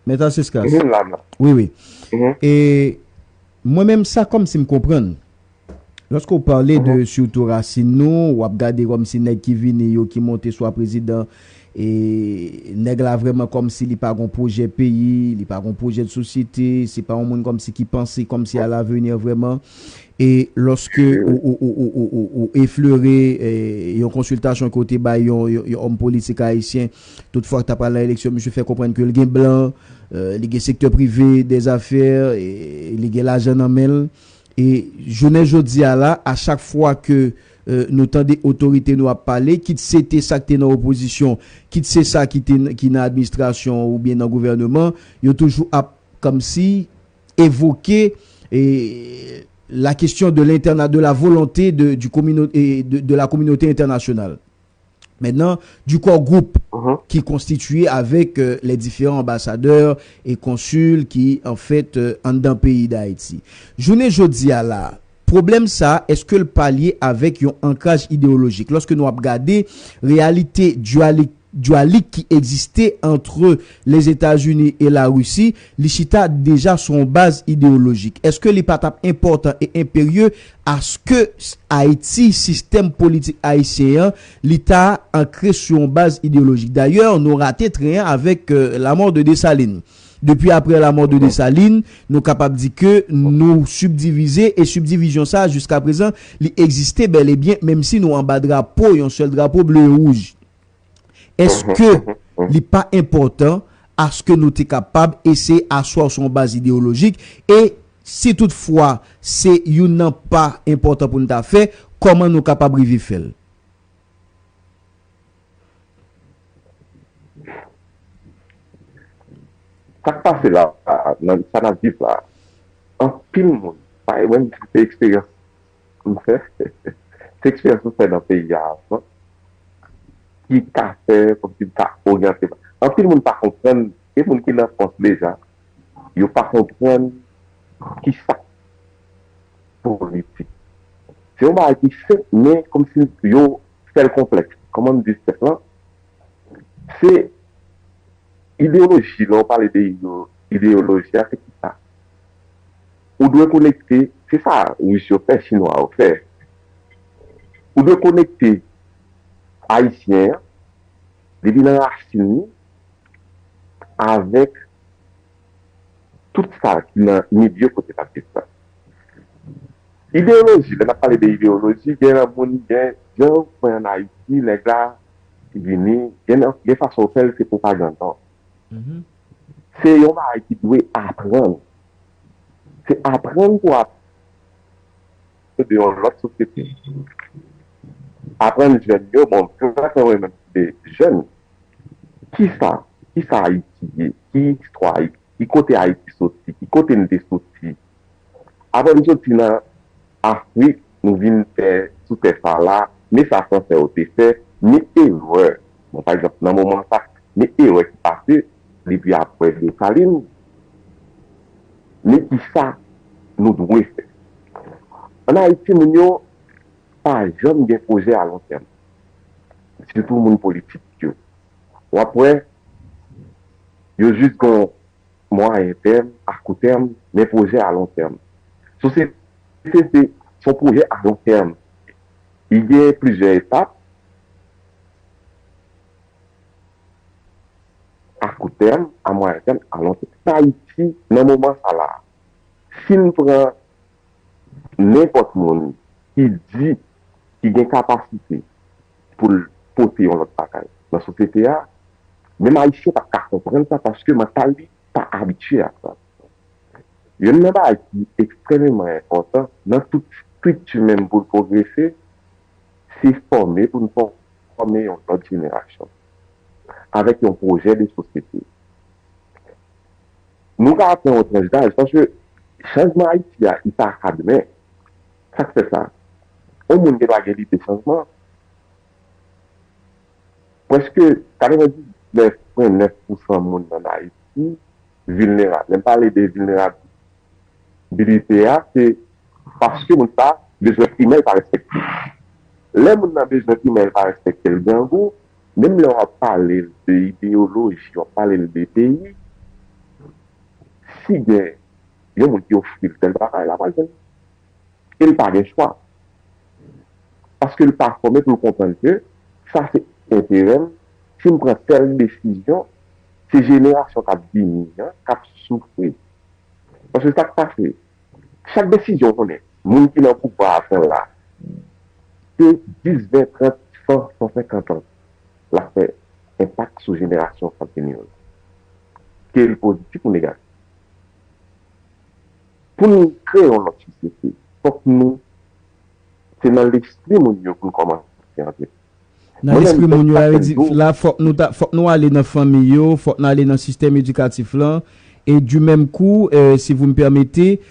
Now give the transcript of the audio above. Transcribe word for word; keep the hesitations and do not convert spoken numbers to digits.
Mèt Alcescas. Mhm, la, la. Wi, wi. Mhm. E mwen menm, sa kòmsi m konprann. Lòske w pale de, mhm, sitou rasin nou, w ap gade kòmsi nèg ki vini yo, ki monte swa prezidan, e nèg la vrèman kòmsi li pa gon pwojè peyi, li pa gon pwojè de sosyete, se pa yon moun kòmsi ki panse kòmsi a lavenir vrèman. E lòske ou, ou, ou, ou, ou, ou eflere, eh, yon konsiltasyon ke w te bay yon, yon, yon òm politik ayisyen, tout fwa ke t ap pral nan eleksyon, misye fè konprann ke l gen blan, eh, li gen sektè prive dèzafè, e li gen lajan nan men l. E jounen jodi a la, a chak fwa ke, eh, nou tande otorite nou ap pale, kit se te sa k te nan opozisyon, kit se sa ki te, ki nan administrasyon oubyen nan gouvèneman, yo toujou ap kòmsi evoke, eh, la question de l'interna-, de la volonté de, du communau-, eh, de, de la communauté internationale. Maintenant, du core groupe, mhm, qui est constitué avec, euh, les différents ambassadeurs et consuls qui, en fait, euh, anndan peyi Dayiti. Jounen jodi a la, pwoblèm sa, èske l pa lye avèk yon ankraj ideyolojik? Lòske nou ap gade reyalite dyalik, dyalik ki egziste ant Lèzetazini e Larisi, li chita deja sou yon baz ideyolojik. Èske li pa t ap enpòtan e enperye aske s-, Ayiti, sistèm politik ayisyen an, li ta ankre sou yon baz ideyolojik? Dayè, nou rate tren an avèk, euh, la mort de Dessalines. Depi aprè la mort de Dessalines, nou kapab di ke nou sibdivize, e sibdivizyon sa, jiska prezan, li egziste bèl e byen, menm si nou anba drapo, yon sèl drapo ble e wouj. Èske li pa enpòtan aske nou te kapab eseye aswa sou yon baz ideyolojik? E si toutfwa se youn nan pa enpòtan pou n ta fè, kòman nou kapab rive fè l? Sa k pase la, nan sa n ap viv la, anpil moun, pa, mwen, se eksperyans m fè, se eksperyans m fè nan peyi a avan, ki ka fè kòmsi m ta oryante. Anpil moun pa konprann, e moun ki nan pòs deja, yo pa konprann kisa politik. Se yon bagay ki senp, men kòmsi yo fè l konplèks. Kòman m di senp lan? Se ideyoloji, lè w pale de ide-, ideyoloji a, se kisa? Ou dwe konekte, se sa Ris yo fè, Chinwa yo fè. Ou dwe konekte Ayisyen an, depi nan rasin li, avèk tout sa ki nan milye kote l ap viv la. Ideyoloji, lè n ap pale de ideyoloji, gen nan moun, gen, jan w pran ann Ayiti, nèg la vini, gen, gen fason w fè l, se pwopagann, non. Mhm. Se yon bagay ki dwe aprann. Se aprann pou ap de yon lòt sosyete. Aprann jèn yo, bon, mwen menm de jèn, kisa, kisa Ayiti ye, ki istwa Ayiti, ki kote Ayiti soti, ki kote n te soti. Apre n soti nan Afrik, nou vin fè sou tè sa la, men sa fransè yo te fè, men erè. Bon, pa egzanp, nan moman sa, men erè ki pase depi apre Desalin, men kisa nou dwe fè. Ann Ayiti, moun yo pa janm gen pwojè alontèm, sitou moun politik yo. W ap wè, yo jis gon mwayen tèm, a kou tèm, men pwojè a lon tèm. Sosyete se, se yon pwojè a lon tèm. Li gen plizyè etap, a kou tèm, a mwayen tèm, a lon tèm. Ayiti, nan moman sa la, si n pran nenpòt moun ki di, ki gen kapasite pou l pote yon lòt bagay nan sosyete a, menm Ayisyen p ap ka konprann sa paske mantal li pa abitye ak sa. Youn nan bagay ki ekstrèmeman enpòtan nan tout estrikti menm pou l pwogrese, se fòme pou n fòme yon lòt jenerasyon avèk yon pwojè de sosyete. Nou ka pran yon tranch daj, paske chanjman Ayiti a, li pa ka demen. Sa k fè sa? Yon moun gen dwa gen lide chanjman. Prèske katrevendiznèf pwen nèf pousan moun ann Ayiti vilnerab. Lè m pale de vilnerab, vilnerabilite a, se paske moun sa a, bezwen primè l pa respekte. Lè moun nan bezwen primè l pa respekte l, grangou, menm lè w ap pale l de ideyoloji, w ap pale l de peyi, si gen yon moun ki ofri l tèl bagay, l ap al jwenn. E l pa gen chwa. Paske l pa fòme pou l konprann ke sa se enterè m. Si m pran tèl desizyon, se jenerasyon k ap vini an k ap soufri. Paske sa k pase, chak desizyon w konnen, moun ki nan pouvwa a pran la, se dis, ven, trant, san, san senkant an, l ap fè enpak sou jenerasyon k ap vini yo. Ke l pozitif ou negatif. Pou nou kreye yon lòt sosyete, fòk nou, se nan lespri moun yo pou n kòmanse antre. Nan lespri moun yo, sa vle di, la, fòk nou, ta, fòk nou ale nan fanmi yo, fòk nou ale nan sistèm edikatif lan, e du menm kou, euh, si vous me permettez,